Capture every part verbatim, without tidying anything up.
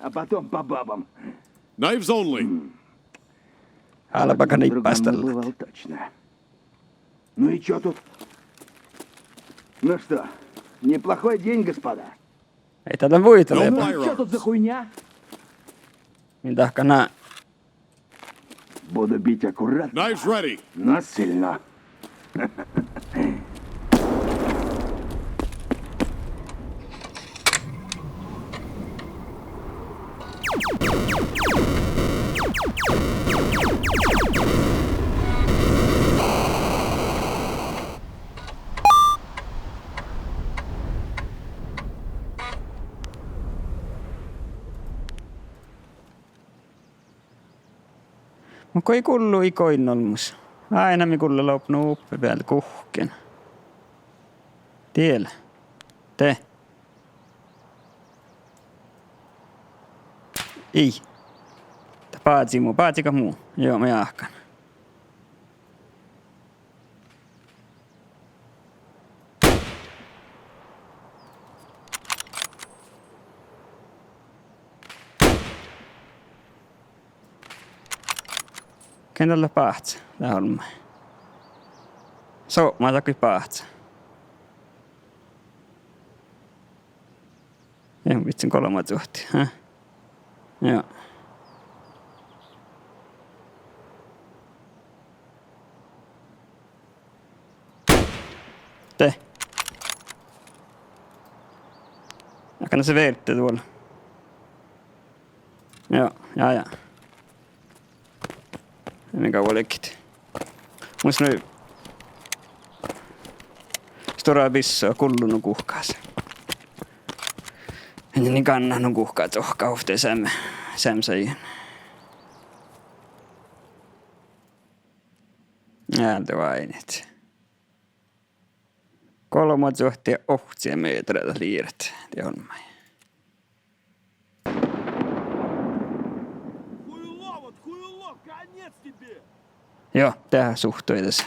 А потом по бабам. Knives only. М. Albága niibbastalat. Друган бывал точно. Ну и чё тут? Ну что, неплохой день, господа. Ей, dat lea vuitalii. Ну, чё тут за хуйня? Min dat galgá. Буду бить аккуратно. Knives ready. Но сильно. Muhto ii gullo, ii goit olmmoš. Áidna mii gullo lopnu uppe beale guhkkin. Diela. De. Ii. Dat bázi mu, bázi gal mu. Juo, mun jáhkán. Kene dat lea báhce? Dat olmmái. Sotmá dat goit báhce. Ii, vihtten golbma čuohti, hä? Joo. De. Ahte na se verte duol. Joo, ja, ja. Mii vuolgit. Mus lei stuorra bissua gullu nu guhkás. Ii, ni gánná nu guhká čohkká ovtta seam, seam sajin. Ealde váinit. Golbma čuohti ovcci mehtera dat lirat, de olmmái. Хуйло, вот хуйло, конец тебе! Joo, de suhttuidas.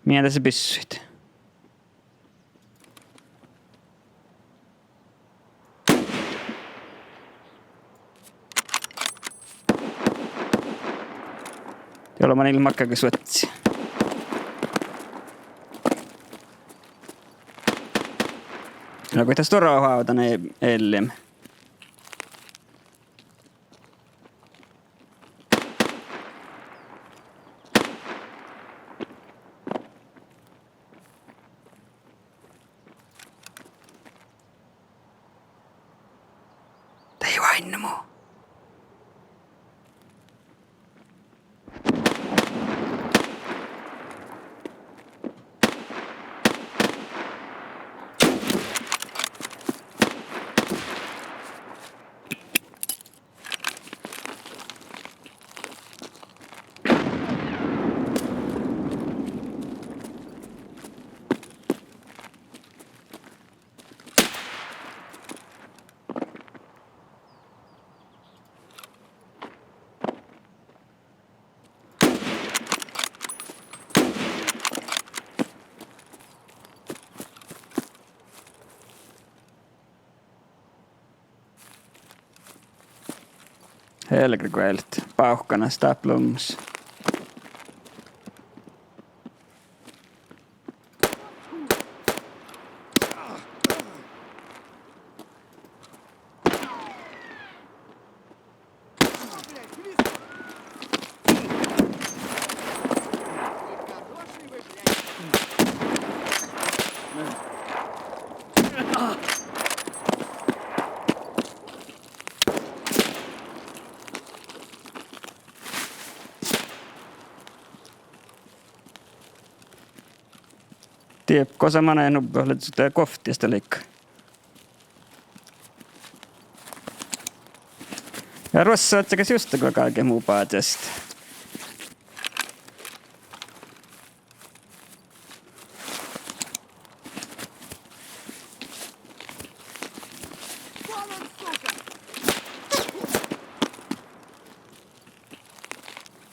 Mii das bissuid. Dii olbmá ii makkárge suohti. No go dat stuorra oađe dan e-, eallim. Dat ii váinnu mu. Helgreguolit bávkkanas dáppe luommas. Diet gosa manai nubbi lea, de guovttis dat leigga. Ja ruossaoažžu gal juste go galget mu bázes.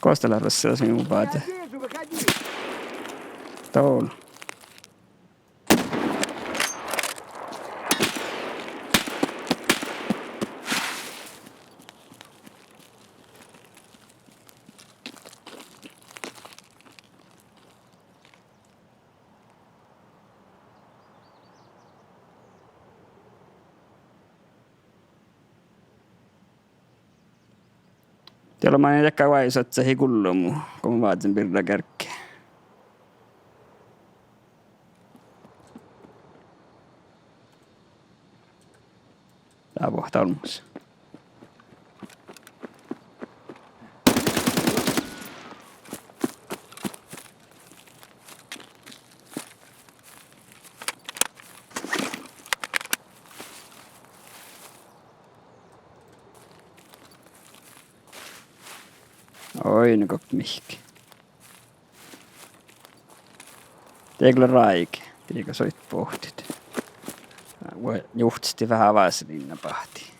Gos dat lea ruossaoažžu mu bázes? Dol. Ja lea maid dakkár váivisat ahte gullo mu, go mun vázzen birra geargga. Dá boahtá olmmoš. Oi, nu gokko mihkke. Dego lea ráigi, dego soit bohtet. Vuoi, njuhtastin veahá vaseliinna báhti.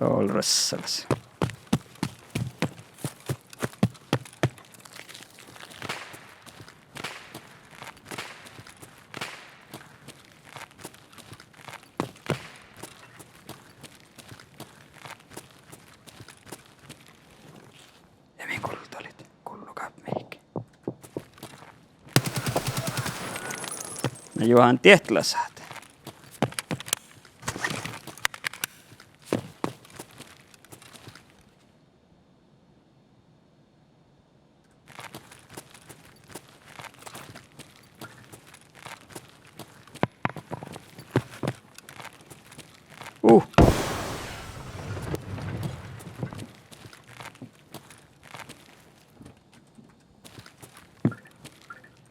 Dol rossalas. Ja mii guldolit, gullo gal mihkke. Na juohán diet lasat. Uh.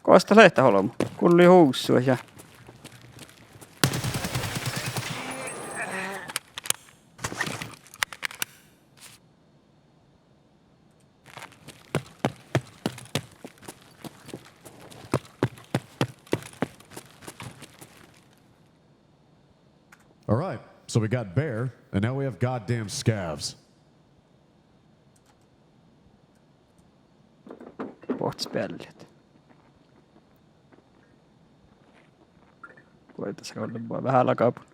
Gos dat lea dat olbmot? Gullo hussu ja All right, so we got bear, and now we have goddamn scavs. Bohtet speallet. Guođas gal lea veahá lagabun.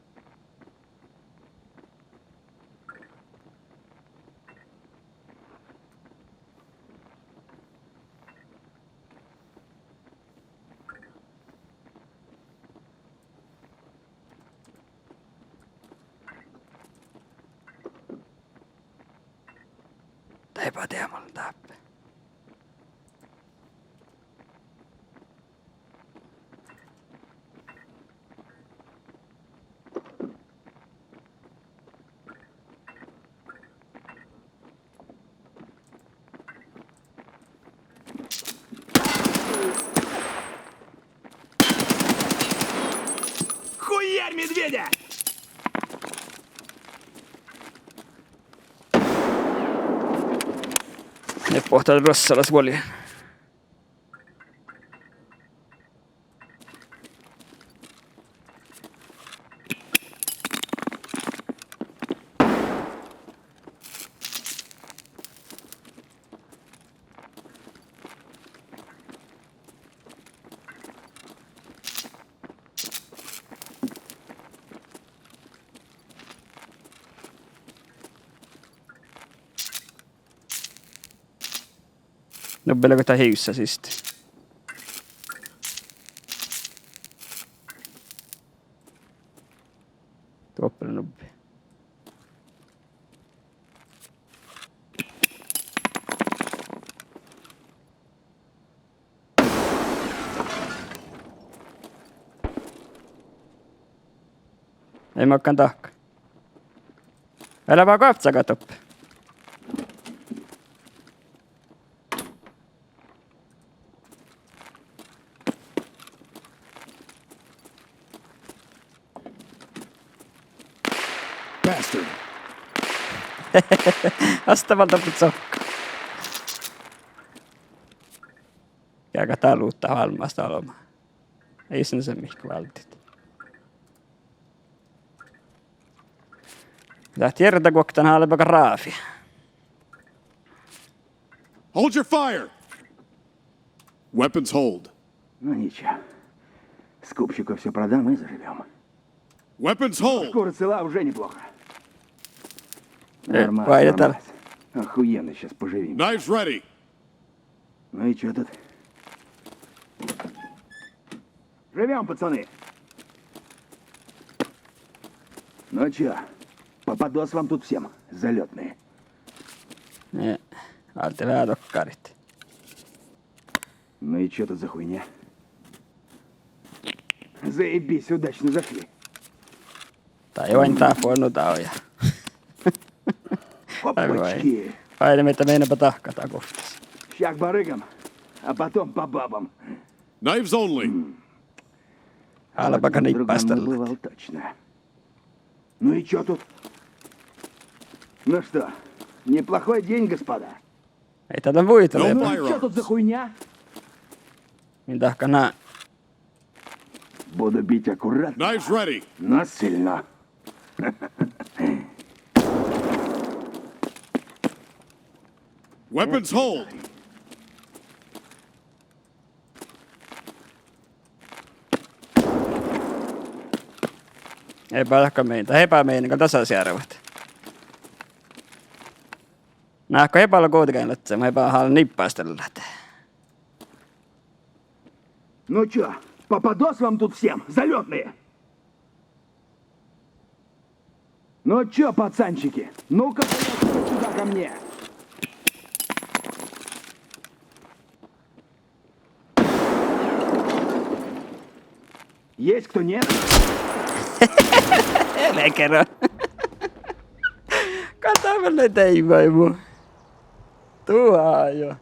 Daiba deaman dáppe. Хуярь медведя! Ii bohte rossalas vuolgit. Nubbi lea go dat hivssa siste. Doppe lea nubbi. Ii makkán dahkat. Vel lea goapcagat doppe. Bastard. Asta vel doppe cokka. Geaga dál luvttaa vállá olbmot. Ii son mihkkege váldit. Dat dierdaguokte han lea ráfi. Hold your fire! Weapons hold. No nič. Скупщику всё продам и заживём. Weapons hold. Шкура цела, уже неплохо. Э, нормас, Ваня, там нормас. Охуенно щас поживим. Knives ready. Ну и чё тут? Живём, пацаны. Ну чё, попадос вам тут всем, залётные? Э, альте веа доккари. Ну и чё тут за хуйня? Заебись, удачно зашли. Таа ii vuoi dát fuonnu dao ja. Опачки. Ai, ai, mii mennään dahkat guovttas. Щас барыгам, а потом по бабам. Knives only. М. Ала бага nippástallá. Одна другому бывал точно. Ну и чё тут? Ну что, неплохой день, господа? Ii dál vuitale. Ну и чё тут за хуйня? Mii dahkat ná. Буду бить аккуратно. Knives ready. Но сильно. Weapons hold. Eai bajka mii, dat eai bajka mii, gal dasa searvat. Ná, go eai bajka guovttas ledje, mun eai bajka nippástallá. Ну чё, попадос вам тут всем, залётные? Ну чё, пацанчики, ну-ка, поехали сюда ко мне. Есть кто, нет? Мекера. Kada mii lei deimaimu. Tuo jo.